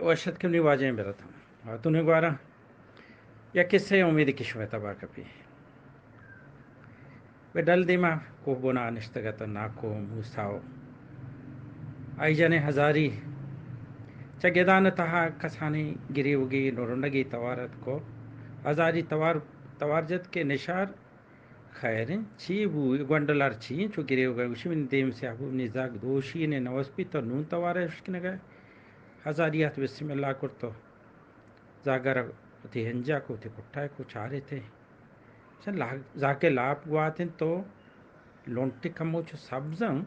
وش اتک منی واجہیں براتاں، واتونیں گواراں۔ یک قصہ اے، امیدے کہ شمئے تبا کپی۔ بہ ڈل دیما کوہ بنا نشتگ ات ناکو موسیٰ و آئی جنین ہزاری۔ چہ گدان تہا کسانیں گریوگے نرنگے توار ات کو۔ ہزاری توار، توار جت کہ نشار خیر انت، چی بو، اے گونڈل ہر چی انت، چو گریوگا گوشی، منی دیم سیاہ بو، منی زاگ دوشی نے نوس بیت، تو نون توار اشکنگا۔ ہزاری ات بسم اللہ کرتو۔ زاگا را وتی ہنجا کو، وتی کٹا کو چارے تے۔ چن لا-، زاگے لاپ گوات انت تو لنٹے کمو چو سبز انت۔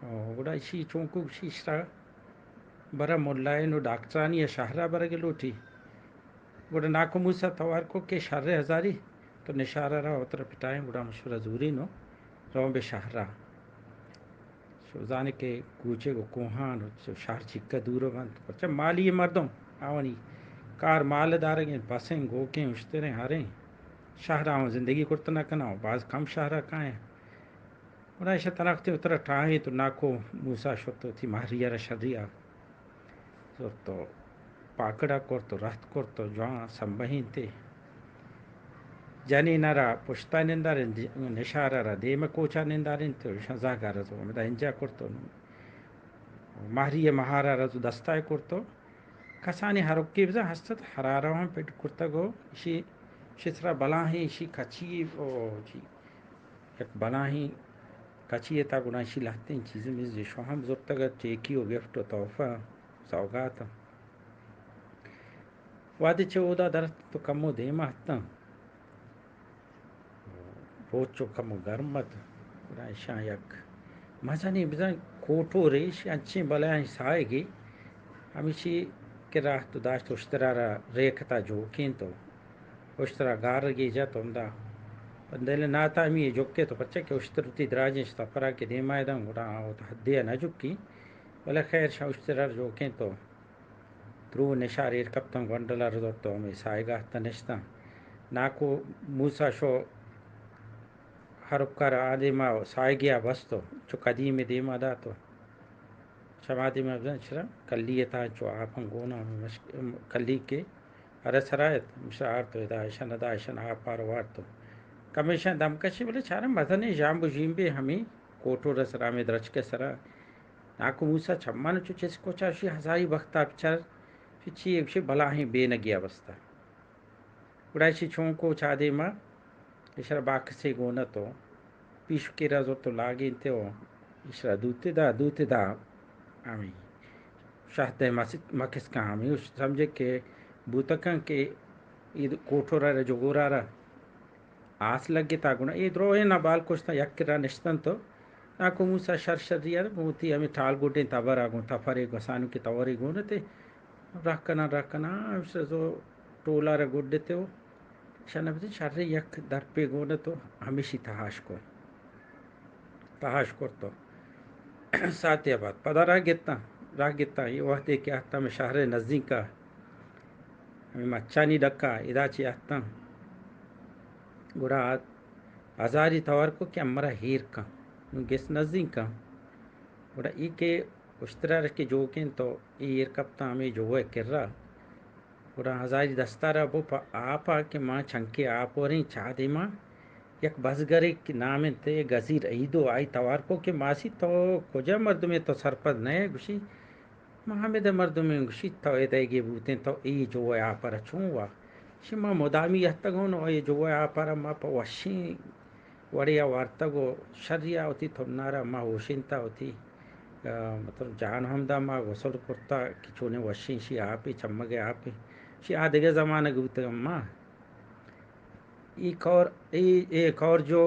او، گڑا اشی چونکو گوشی اشرا برا ملائے نو ڈاکٹرانی یا شہرا برگ لوٹی۔ گڑا ناکو موسیٰ توار کو کہ شر ہزاری تو نشارا را وترا پٹائیں، گڑا مشورہ زوری نو رو بہ شہرا۔ شو زانے کہ کوچگ و کوہان و چو شہر چکا دور بنت۔ پرچہ مالی مردم آوانی کار مال دارگیں، پسیں، گوکیں، اشتریں، ہریں۔ شہر آوان زندگی کرت نہ کناں، باز کم شہر کائیں۔ گڑا ایشاں تناختے اترا ٹاہیں تو ناکو موسیٰ شت و وتی مہری را شری آ زرت و پاکڑا کرت و رہت کرت و جوان سمبہینتے۔ جنین را پشتا نندارین، نشار را دیم کوچا نندارین تو ایشاں زاگا رزو ہمدا انجا کرت و مہری مہارا رزو دستا کرت و کسانی ہرکی بزن ہست ات، ہرارا ہم پٹ کرتگ و اشی شسرا بلاہیں اشی کچی و چی یک بلاہیں کچی ء تا گڑا اشی لہتیں چیز میز اشو ہم زرتگ ات، ٹیکی و گفٹ و تحفہ سوگات۔ وہدے چہ اودا در اتک تو کمو دیم ء اتاں، روچ و کمو گرم ات، گڑا اشاں یک مزنیں بزاں کوٹورے، اشی انچیں بلائیں ساہگے، ہمیشی کہ راہ تو داشت اشترا را ریکتا جوکیں تو اشترا گارگے جت ہمدا۔ دل ناتامی جکے تو پرچا کہ اشتر وتی دراجیں سفرا کہ دیما داں گڑا آ وت حدے ء نہ جکی، بلے خیر شاں اشترا جوکیں تو درو نشار ایر کپتاں گونڈلا رزرت تو ہمے ساہگا اتاں نشتاں۔ ناکو موسیٰ شو ہرکار آ دیما ساہگیا بستو چو قدیمے دیما داتو۔ شما دیما بزن چرا کلی ء تہا چو آپاں گون ء ہمے مشک-، کلی کہ ارے سرا ات، مشا آرت و ادا اشان ادا اشان آپ آر وارت و کمیشاں دم کشی، بلے چارا مزنیں ژامب و ژیمبے ہمے کوٹور ء سرا، ہمے درچک ء سرا۔ ناکو موسیٰ چمان چو چست کو چا اشی ہزاری بخت ء بچار چی ایشی بلاہیں بینگی ء بستہ۔ گڑا ایشی چونکو چا دیما ایشرا باکسے گون ات و پیشکی را زرت و لاگینت و ایشرا دوتے دا، دوتے دا۔ ہمے شہد ء مس-، مکس کن ہمے سمجھے کہ بوتکن کہ اے کوٹورا را جگورا را آس لگتا گڑا اے دروہینا بال کشتاں یک کرا نشتنت و ناکو موسیٰ شر شری ء گوں وتی ہمے ٹال گڈیں تبر ء گوں تپرے گسانوکیں تورے گون ات۔ راہ کناں، راہ کناں، ہمیش زو ٹولا را گڈ ات و شنا بزن شریں یک درپے گون ات و ہمیشی تہاش کو، تہاش کرت و ساعتے ء بعد پدا راہ گتاں، راہ گتاں۔ اے وہدے کہ اتاں ہمے شہر ء نزیک ء ہمے مچانی ڈکا ادا چہ اتاں، گڑا ہزاری توار کو کہ امرا ہیر کن، نوں گس نزیک کن۔ گڑا اے کہ اشترا رش کہ جوکیں تو اے ایر کپتاں ہمے جو ء کرا۔ گڑا ہزاری دستارا بو پہ آپ ء کہ ما چنکے آپ وریں چا دیما یک بزگرے کہ نام انت گزیر عیدو، آئی توار کو کہ ماسی تو کجا مردمے تو سرپد نئے؟ گوشی ما ہمدا مردمے۔ گوشی تو اے دئیگے بوتیں تو اے جو ء آپ ء را چون وا؟ گوشی ما مدامی اتگوں و اے جو ء آپ ء را ما پہ وشیں وڑے ء وارتگ و شری ء وتی تنار ء ما ہوشینت ء وتی، آ، مطلب جان ہم دا ما غسل کرتا کہ چونیں وشیں شی آپے، چمگ ء آپے۔ شی آ دگہ زمانگ بوتگ ما۔ اے کور، اے، اے کور جو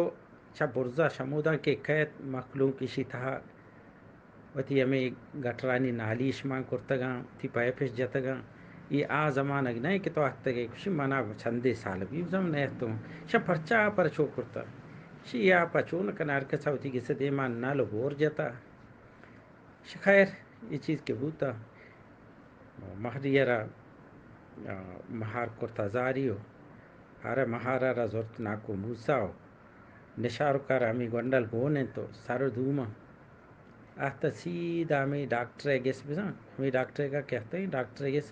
چہ برزا شموداں کہ کئیت مخلوق ایشی تہا وتی ہمے گٹرانی نالی اش مان کرتگاں، وتی پائپ اش جتگاں۔ اے آ زمانگ نہ کہ تو اتگے، گوشی منا چندے سال بی بزاں نہ اتوں۔ شہ پرچا آ پر چو کرتا؟ شی آ پہ چون کن ہر کسا وتی گسے دیما نل و بور جتا۔ شہ خیر، اے چیز کہ بوتا، مہری را، آ، مہار کرتا زاری و ہر مہارا را زرت ناکو موسیٰ و نشارکار ہمے گونڈل گون انت و سر و دوما اہت سیدھا ہمے ڈاکٹر ءِ گس بزاں، ہمے ڈاکٹر ءِ کہ اہتیں، ڈاکٹر ءِ گس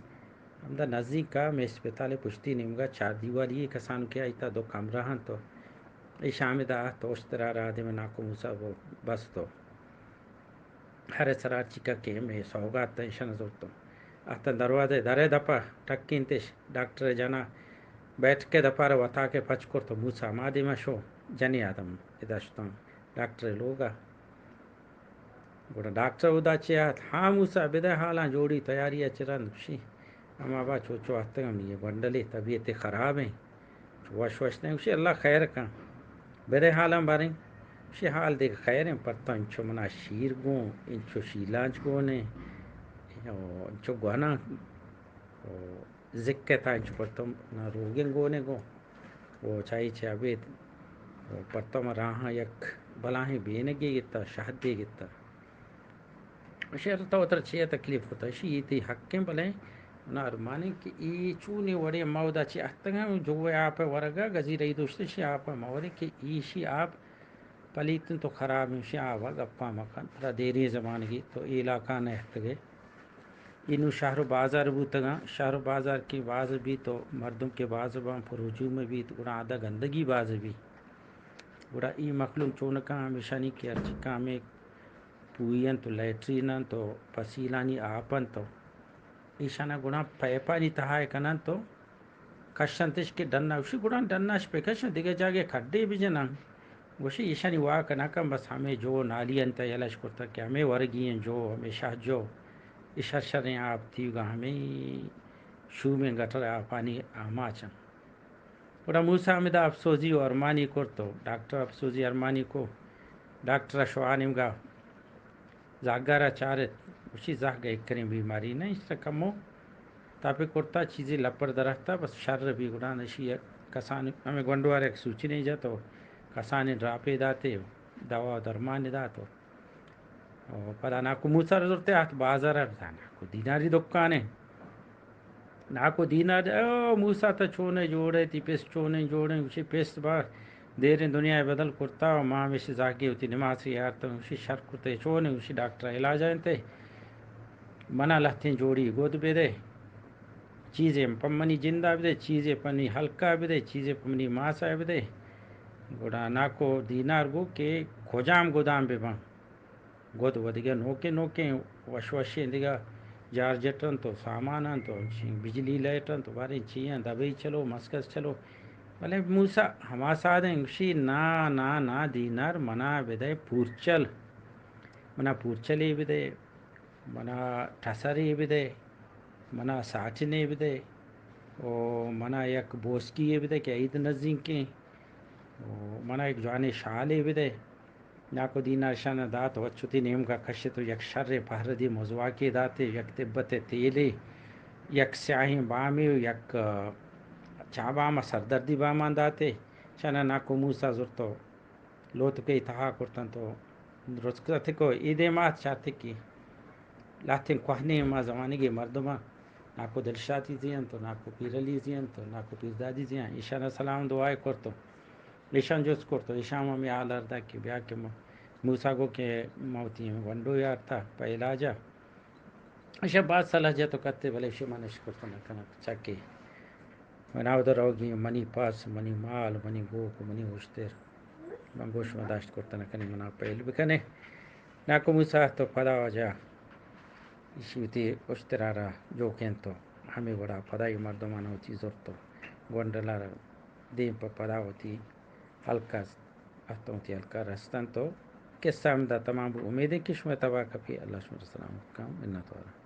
ہمدا نزیک ءَ ہمے اسپتال ءِ پشتی نیمگ ءَ چار دیوالی کسانکے آئی تا دو کمرہ انت تو ایش ہمدا اہت اشترا را دیم ناکو موسیٰ بست تو ہر سرا چکا کہ ہمے سوگات ایشان زرتوں۔ اہتاں دروازہ در ءِ دپ ءَ ٹکینتش، ڈاکٹر ءِ جنا بیٹھک ءِ دپ ءَ را وتاک ءَ پچ کرت و موسیٰ ہما دیم ءَ شو۔ جنی آدم ادا شتاں ڈاکٹر ءِ لوگ ءَ۔ گڑا ڈاکٹر اودا چے آت، ہاں موسیٰ، بدئے حالاں، جوڑی، تیاری ءَ چہ رند؟ گوشی، ہما با چو چو اتگاں، منی گونڈلے طبیعت خراب ایں، چو وش وش نہ ایں۔ گوشی، اللہ خیر کن، بدئے حالاں باریں۔ گوشی، حال دگہ خیر ایں، پر تو انچو منا شیر گون، انچو شیلانچ گون ایں، او انچو گوناں، او زکے تا انچو پر تو منا روگن گون ایں گون۔ و چائی چہ ابید و پرتم راہاں یک بلاہیں بینگے گتا، شہدے گتا۔ اشی ءَ تو وترا چیا تکلیف کتا؟ اشی اے تئی حق ایں، بلے منا ارمان ایں کہ اے چونیں وڑے ما اودا چہ اتکگاں، جو آپ ءِ ورگ ءَ گزیر ءَ اے دوشت اشی آپ ءَ مہ ورے کہ ایشی آپ پلیت انت و خراب ایں، اشی آ گپا مکن، ترا دیریں زمانگے تو اے علاقہ نہ اتکگے۔ اے نوں شہر و بازار بوتگاں، شہر و بازار کہ باز بیت و مردم کہ باز باں، پر ہجوم بیت، گڑا ادا گندگی باز بیت۔ گڑا اے مخلوق چون کن؟ ہمیشانی کہ ہرچی کامے پوئی انت و لیٹرین انت و پسیلانی آپ انت و ایشانا گڑا پیپانی تہا ءَ کن انت و کشنتش کہ ڈن ءَ، گوشی گڑا ڈن ءَ اش بکشن، دگہ جاگہ کڈے بجنن۔ گوشی ایشانی واک نہ کن، بس ہمے جو نالی انت یلہ اش کرتگ کہ ہمے ورگی ایں جو، ہمے شہ جو، اے شر شریں آپ تیوگا ہمے شومیں گٹر آپانی آماچ انت۔ گڑا موسیٰ ہمدا اپسوزی و ارمانی کرت و ڈاکٹر اپسوزی ارمانی کو۔ ڈاکٹر ءَ شوہا نیمگا زہگار ءَ چارت، گوشی، زہگ ءَ یک کریں بیماری نہ، ایشی ءَ کمو تپے کرتا، چیزے لپڑ درہتا، بس شر بی۔ گڑا اشی کسان ہمے گونڈوار یک سوچنے جت و کسانیں ڈراپے داتے، دوا و درمانے دات و و پدا ناکو موسیٰ را زرتے آت بازار ءَ، بزاں ناکو دیناری دکانے۔ ناکو دینار، او موسیٰ، تو چونے جوڑے، تی پس چونے جوڑے؟ گوشی، پس با دیریں دنیا بدل کرتا و ما ہمیشی زاگے وتی نماز یارتا۔ گوشی، شر کرتے، چونے؟ گوشی، ڈاکٹر علاج انتے، منا لہتیں جوڑی گد بدے، چیزے پہ منی جندا بدے، چیزے پہ منی ہلکا بدے، چیزے پہ منی ماسا بدے۔ گڑا ناکو دینار گو کہ کجام گدام بباں۔ گد و دگہ نوکیں نوکیں وش وشیں دگہ جارجٹ انت و سامان انت و چی بجلی لائٹ انت و باریں چی انت، دبئی چلو، مسکس چلو۔ بلے موسیٰ ہما سادیں، گوشی، نا، نا، نا، دینار منا بدئے پورچل، منا پورچلے بدئے، منا ٹسرے بدئے، منا ساٹنے بدئے، و منا یک بوسکی یے بدئے کہ عید نزیکیں، و منا یک جوانیں شالے بدئے۔ ناکو دینار اشانا دات، وت وتی نیمگا کشت و یک شریں پہردی مزواکے داتے، یک تبت تیلے، یک سیاہیں بامے و یک، آ، چابام، سردردی بامان داتے۔ اشانا ناکو موسیٰ زرت و لوتکے تہا کرتنت و درست کتک و اے دیما ات چارتکی لہتیں کوہنیں ما زمانگے مردماں، ناکو دلشاتی زی انت و ناکو پیرلی زی انت و ناکو پیردادی زی انت، ایشانا سلام دعائے کرت و ایشاں جست کرت و ایشاں ہمے حال اردا کہ بیا کہ م-، موسیٰ گو کہ ما وتی گونڈو یارتا پہ علاجا۔ ایشاں باز صلاح جت و کتے، بلے ایشی من اش کرت نہ کناں، چکے من اودا روگی، منی پس، منی مال، منی گوک، منی اشتر، من گوش من داشت کرت نہ کنی، منا پہل بکنے۔ ناکو موسیٰ تو پدا واجہ ایشی وتی اشترا را جوکینت و ہمے وڑا پدا اے مردمان وتی زرت و گونڈلا را دیم پہ پدا وتی ہلکا اتوں، وتی ہلکا رستنت و قصہ ہمدا تمام بو۔ امیدیں کہ شمئے تبا کپی۔ اللہ شمئے سلامت کن۔ منت وارا۔